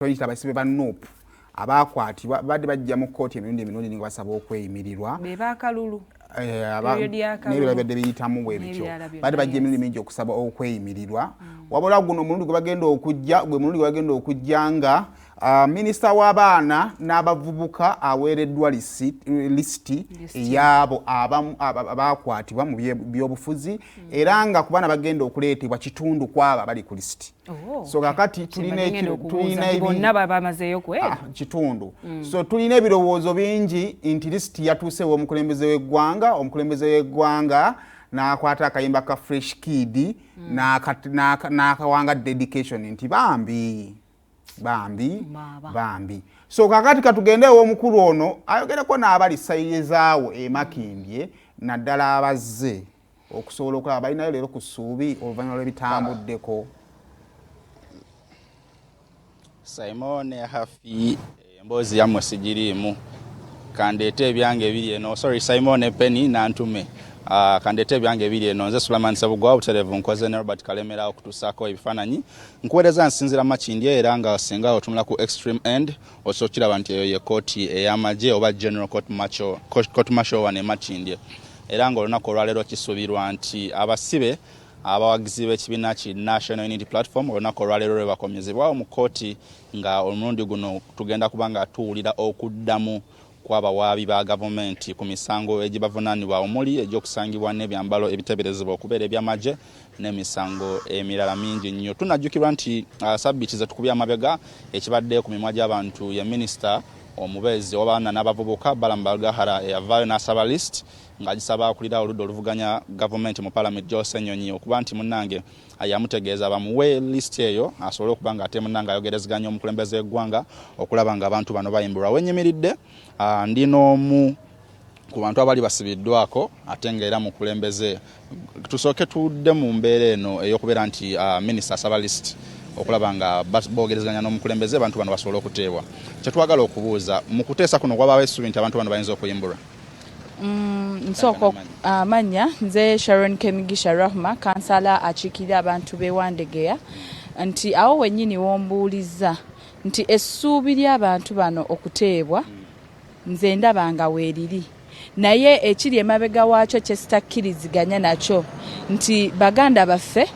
Toyita abasibe ba NUP abakwatibwa badde bajja mu kkooti emirundi emirundi nga basaba okweyimirirwa. Be bakalulu. N'ebirala byadde biyitamu bwe bityo, badde bajja emirundi mingi okusaba okweyimirirwa. Wabula guno omulundi gwe bagenda okujja gwe mulundi gwe bagenda okujja nga minisita w'abaana n'abavubuka aweereddwa lisiti ey'abo abakwatibwa mu byobufuzi, era nga ku baana bagenda okuleetebwa kitundu kwabo abali ku lisiti. So kakati tulina bamazeeyo. Kitundu. So tulina ebirowoozo bingi nti lisiti yatuuse omukulembeze w'eggwanga, omukulembeze w'eggwanga n'akwata akayimba ka Fresh Kid n'akawanga dedication nti bambi bambi bambi. So kakati katugende ew'omukulu ono ayogereko n'abali sayirezaawo emakindye, naddala abazze okusobola okulaba balinayo leero ku ssuubi oluvannyuma lw'ebitambuddeko. Simon Hafi, emboozi yammwe sigiriimu, kandeete ebyange ebiri eno. Sorry, Simon Penny Nantume. Kandeete ebyange ebiri eno. Nze Sulaiman Sebugwa, obutereevu nkoze ne Robert Kalemera okutuusaako ebifaananyi. Nkuweereza nsinzira Makindye, era nga singa otunula ku extreme end osobola okiraba nti eyo ye kooti ey'amagye oba General Court Martial wano e Makindye, era nga olunaku olwaleero kisuubirwa nti abasibe abawagizi b'ekibiina ki National Unity Platform olunaku olwaleero lwe bakomezebwawo mu kkooti, nga omulundi guno tugenda kuba nga tuwulira okuddamu kw'abawaabi ba gavumenti ku misango egibavunaanibwa, omuli egy'okusangibwa n'ebyambalo ebiteeberezebwa okubeera ebyamagye n'emisango emirala mingi nnyo. Tunajjukirwa nti sabbiiti zetukubye amabega, ekibadde ku mimwa gy'abantu ye minisita omubeezi w'abaana n'abavubuka Balaam Barugahara eyavaayo n'asaba list ng'agisaba akulira oludda oluvuganya gavumenti mu palamenti Joel Ssenyonyi, okuba nti munnange yamutegeeza bamuwe list eyo asobole okuba nga ate munnange ayogerezeganya omukulembeze w'eggwanga okulaba nga abantu bano bayimbulwa. Wenyimiridde ndi n'omu ku bantu abali basibiddwako ate nga era mukulembeze. Tusooke tudde mu mbeera eno ey'okubeera nti minisita asaba list okulaba nga boogerezeganya n'omukulembeze abantu bano basobole okuteebwa. Kyetwagala okubuuza, mu kuteesa kuno wabaawo essuubi nti abantu bano bayinza okuyimbulwa? Nsooka amannya, nze Sharon Kemigisha Rahma, kansala akiikirira abantu b'e Wandegeya, nti awo wennyini wombuulizza nti essuubi ly'abantu bano okuteebwa, nze ndaba nga weeriri, naye ekiri emabega waakyo kyesitakkiriziganya nakyo nti baganda baffe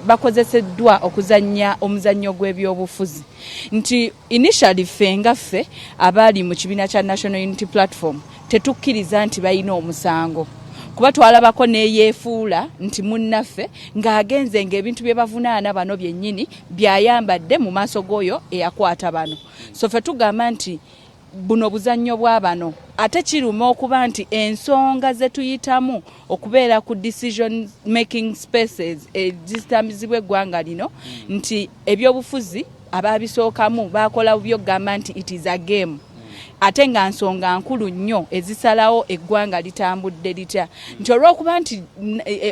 bakozeseddwa okuzannya omuzannyo gw'ebyobufuzi, nti initially ffe nga ffe abaali mu kibiina kya National Unity Platform tetukkiriza nti balina omusango, kuba twalabako neyeefuula nti munnaffe ng'agenze ng'ebintu bye bavunaana bano byennyini byayambadde mu maaso g'oyo eyakwata bano. So ffe tugamba nti buno buzannyo bwa bano, ate kiruma okuba nti ensonga ze tuyitamu okubeera ku decision making spaces ezitambizibwa eggwanga lino, nti ebyobufuzi ababisookamu bakola bubi okugamba nti it is a game, ate nga nsonga nkulu nnyo ezisalawo eggwanga litambudde litya, nti olw'okuba nti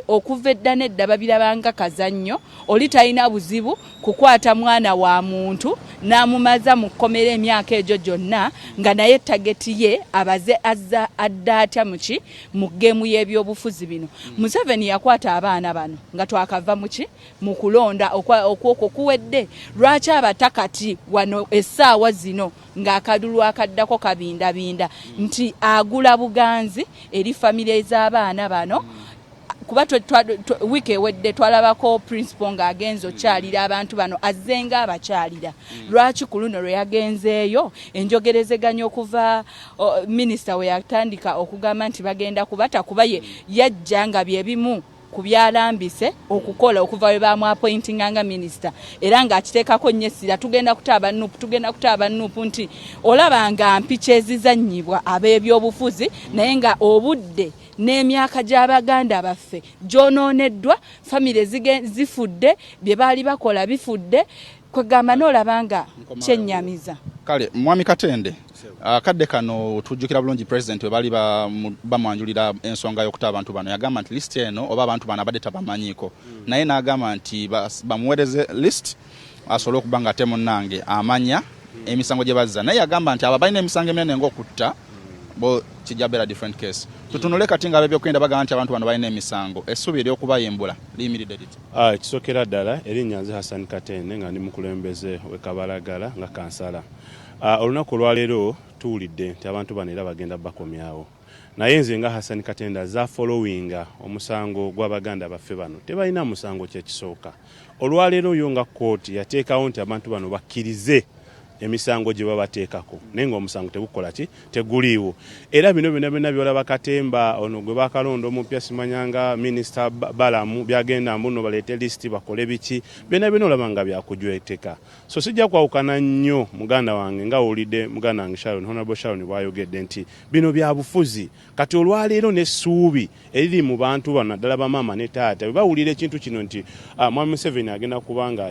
okuva edda n'edda babirabanga kazannyo, oli talina buzibu kukwata mwana wa muntu n'amumaza mu kkomera emyaka egyo gyonna, nga naye target ye abaze azza adda atya muki mu game y'ebyobufuzi bino. Museveni yakwata abaana bano nga twakava muki mu kulonda okwokwo kuwedde. Lwaki abata kati wano essaawa zino ng'akalulu akaddako kabindabinda, nti agula buganzi eri famire z'abaana bano? Kuba wiiki ewedde twalabako principal ng'agenze okyalira abantu bano, azzenga abakyalira. Lwaki ku luno lwe yagenzeeyo enjogerezeganya okuva minisita we yatandika okugamba nti bagenda kubata? Kuba ye yajja nga byebimu ku byalambise okukola okuva we bamwappointinga nga minisita, era ng'akiteekako nnyo essira, tugenda kuta aba NUP, tugenda kuta aba NUP, nti olaba nga mpiki ezizannyibwa ab'ebyobufuzi, naye nga obudde n'emyaka gy'abaganda baffe gyonooneddwa, famire zifudde, bye baali bakola bifudde, kwegamba n'olaba nga kyennyamiza. Kale mwami Katende, akadde kano tujjukira bulungi president we bali bamwanjulira ensonga y'okuta abantu bano, yagamba nti list eno oba abantu bano abadde tabamanyiiko, naye n'agamba nti bamuweereze list asobole okuba nga ate munnange amanya emisango gye bazza, naye yagamba nti abo balina emisango eminene ng'okutta. Bo kijja beera different case. Tutunule kati nga ab'ebyokwerinda bagamba nti abantu bano balina emisango, essuubi ery'okubayimbula liyimiridde litya? Ekisokera ddala, erinnya nze Hassan Katende, nga ndi mukulembeze w'e Kabalagala nga kansala. Olunaku olwaleero tuwulidde nti abantu bano era bagenda bakomyawo, naye nze nga Hassan Katende aza followinga omusango gw'abaganda baffe bano, tebalina musango. Kyekisooka, olwaleero yo nga kkooti yateekawo nti abantu bano bakkirize emisango gye babateekako, naye ng'omusango tegukola ki, teguliiwo. Era bino byonna byonna byolaba katemba ono gwe bakalonda omupya, simanyanga minisita Balamu, byagenda mbuno baleete lisiti bakole biki, byonna byonna olaba nga byakujweteka. So sijja kwawukana nnyo muganda wange nga owulidde muganda wange Sharon, Honorable Sharon bwayogedde nti bino byabufuzi. Kati olwaleero n'essuubi eriri mu bantu bano, naddala bamaama ne taata, bwe bawulira ekintu kino nti mwami Museveni agenda kuba nga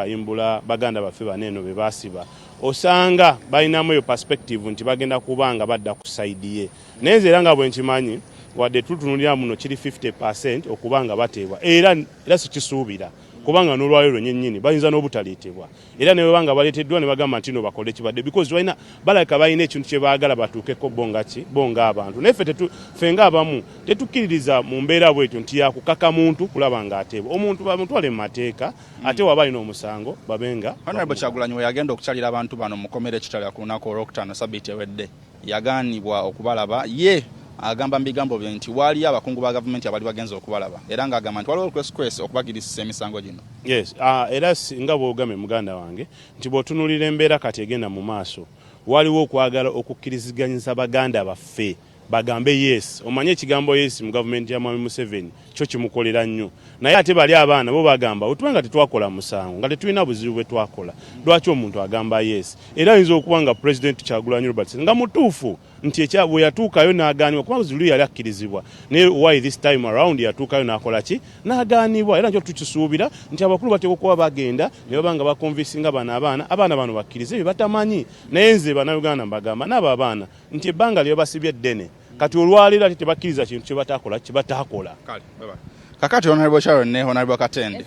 ayimbula baganda baffe bano eno be baasiba, osanga balinamu eyo perspective nti bagenda kuba nga badda ku side ye. Naye nze era nga bwe nkimanyi, wadde tutunulira muno kiri 50 okuba nga bateebwa, era sikisuubira, kubanga n'olwaleero nyennyini bayinza n'obutaleetebwa. Era ne bweba nga baleeteddwa ne bagamba nti no bakole kibadde, because balina, balabika balina ekintu kye baagala batuukeko bo nga ki, bo ng'abantu. Naye ffe ng'abamu tetukkiririza mu mbeera bwetyo nti yakukaka muntu kulaba ng'ateebwa. Omuntu bamutwale mu mateeka, ate waba alina omusango babe nga Honorable Kyagulanyi we yagenda okukyalira abantu bano mukomere ekitalya ku lunaku olwokutaano sabiiti ewedde, yagaanibwa okubalaba. Ye agamba mu bigambo bye nti waaliyo abakungu ba gavumenti abali bagenza okubalaba, era ng'agamba nti waliwo olwesikwesi okubagirisisa emisango gino. Yes, era nga bw'ogambye muganda wange nti bw'otunuulira embeera kati egenda mu maaso, waliwo okwagala okukkiriziganyiza baganda baffe bagambe yes. Omanye ekigambo yes mu gavumenti ya mwami Museveni kyo kimukolera nnyo, naye ate bali abaana bo bagamba otuba nga tetwakola musango, nga tetulina buzibu bwe twakola, lwaki omuntu agamba yes? Era ayinza okuba nga President Kyagulanyi Robert nga mutuufu nti ekya bwe yatuukayo n'agaanibwa, kuba zuli yali akkirizibwa, naye why this time around yatuukayo n'akola ki, n'agaanibwa? Era nkyo tukisuubira nti abakulu bateekwa okuba bagenda ne baba nga baconvincinga bano abaana bano bakkirize bye batamanyi. Naye nze Bannayuganda mbagamba n'abo abaana nti ebbanga lye babasibye ddene, kati olwaleero ate tebakkiriza kintu kye batakola kye bataakola. Kale, bye-bye. Kakati Honorable Sharon ne Honorable Katende,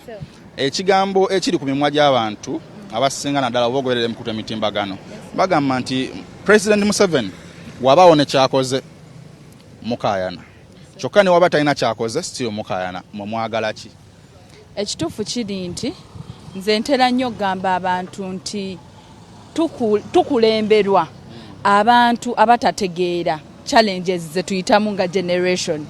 ekigambo ekiri ku mimwa gy'abantu abasinga, naddala oba ogoberera emikutu emitimbagano, bagamba nti President Museveni wabaawo ne kyakoze mukaayana, kyokka ne waba talina kyakoze still mukaayana. Mwe mwagala ki? Ekituufu kiri nti nze ntera nnyo okugamba abantu nti tukulemberwa abantu abatategeera challenges ze tuyitamu nga generation.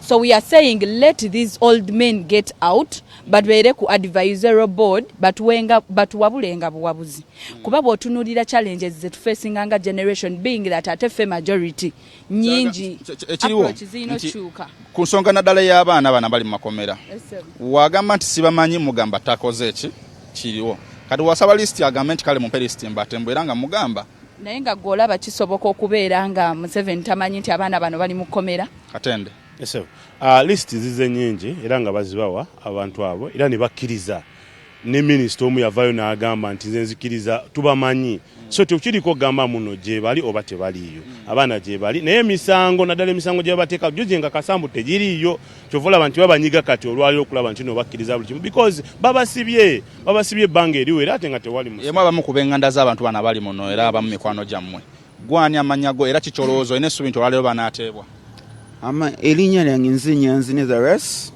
So we are saying let these old men get out, babeere ku advisory board, batuwenga, batuwabulenga buwabuzi, kuba bw'otunuulira challenges ze tufacinga nga generation, being that ate ffe majority nyingi, Ekiriwo approach zirina nti okukyuka. Ku nsonga naddala ey'abaana bano abali mu makomera, wagamba nti sibamanyi, mugamba takoze eki kiriwo. Kati wasaba lisiti, agambe nti kale mumpe lisiti mbate mbu, era nga mugamba. Naye nga gwe olaba kisoboka okubeera nga Museveni tamanyi nti abaana bano bali mu kkomera? Katende. Yes, sir. List zize nyingi era nga bazibawa abantu abo era ne bakkiriza. Ne minisita omu yavaayo n'agamba nti nze nzikiriza tubamanyi, so tekiriko gamba muno gye bali oba tebaliiyo. Abaana gye bali, naye emisango, naddala emisango gye babateeka gyo gye nga kasambu tegiriiyo. Kyova olaba nti babanyiga kati olwaliro okulaba nti no bakkiriza buli kimu, because babasibye ebbanga eriwera ate nga tewali musango. Emu abamu ku b'enganda z'abantu bano abali muno, era abamu mikwano gyammwe, gwani amannya go, era kikyolowooza olina essuubi nti olwaleero banaateebwa? Ama erinnya lyange nze Nyanzi Netherus.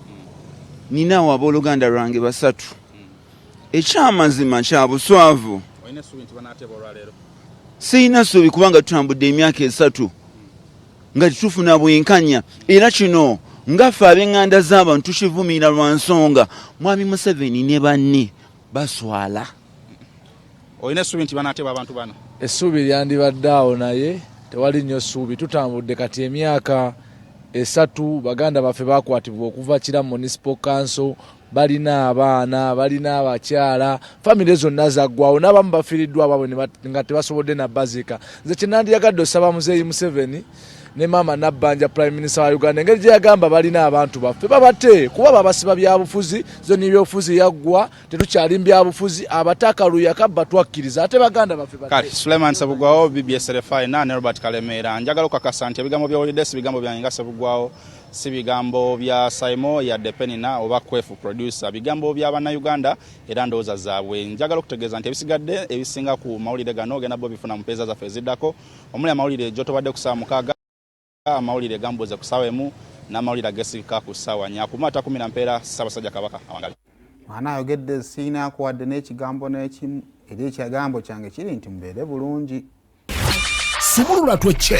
Ninawo abooluganda lwange basatu. Ekyamazima kya buswavu. Olina essuubi nti banaateebwa olwaleero? Sirina ssuubi, kubanga tutambudde emyaka 3 nga tetufuna bwenkanya. Era kino nga ffe ab'eŋŋanda z'abantu tukivumirira lwa nsonga mwami Museveni ne banne baswala. Olina essuubi nti banaateebwa abantu bano? Essuubi lyandibadde awo, naye tewali nnyo ssuubi. Tutambudde kati emyaka 3. Baganda baffe bakwatibwa okuva Kira Municipal Council. Balina abaana, balina abakyala, famire zonna zaggwawo, n'abamu bafiiriddwa abaabwe nga tebasobodde nabaziika. Nze kyenandiyagadde osaba Muzeeyi Museveni ne maama Nabbanja, Prime Minister wa Uganda, engeri gye yagamba balina abantu baffe, babate, kuba babasiba byabufuzi. Zoni ebyobufuzi yaggwa, tetukyali mu byabufuzi. Abatakaluya kabba twakkiriza, ate baganda baffe bate. Kale, Suleiman Sebugwawo, BBS RFI ne Robert Kalemeera, njagala okukakasa nti ebigambo by'owulidde si bigambo byange nga Sebugwawo. Si bigambo bya Simon yadde Penina oba Kwefu producer, bigambo bya Bannayuganda era ndowooza zaabwe. Njagala okutegeeza nti ebisigadde ebisinga ku mawulire gano ogenda bo bifuna mu mpeeza zaffe eziddako, omuli amawulire gy'otobadde ku ssaawa 6, amawulire gambuuze ku ssaawa 1 n'amawulire agesigika ku ssaawa 4. Ku maata 10 na mpeera. Ssaabasajja Kabaka awangali. Mwana ayogedde, siina kuwadde n'ekigambo n'ekimu, era ekigambo kyange kiri nti mubeere bulungi. Sumulula twece.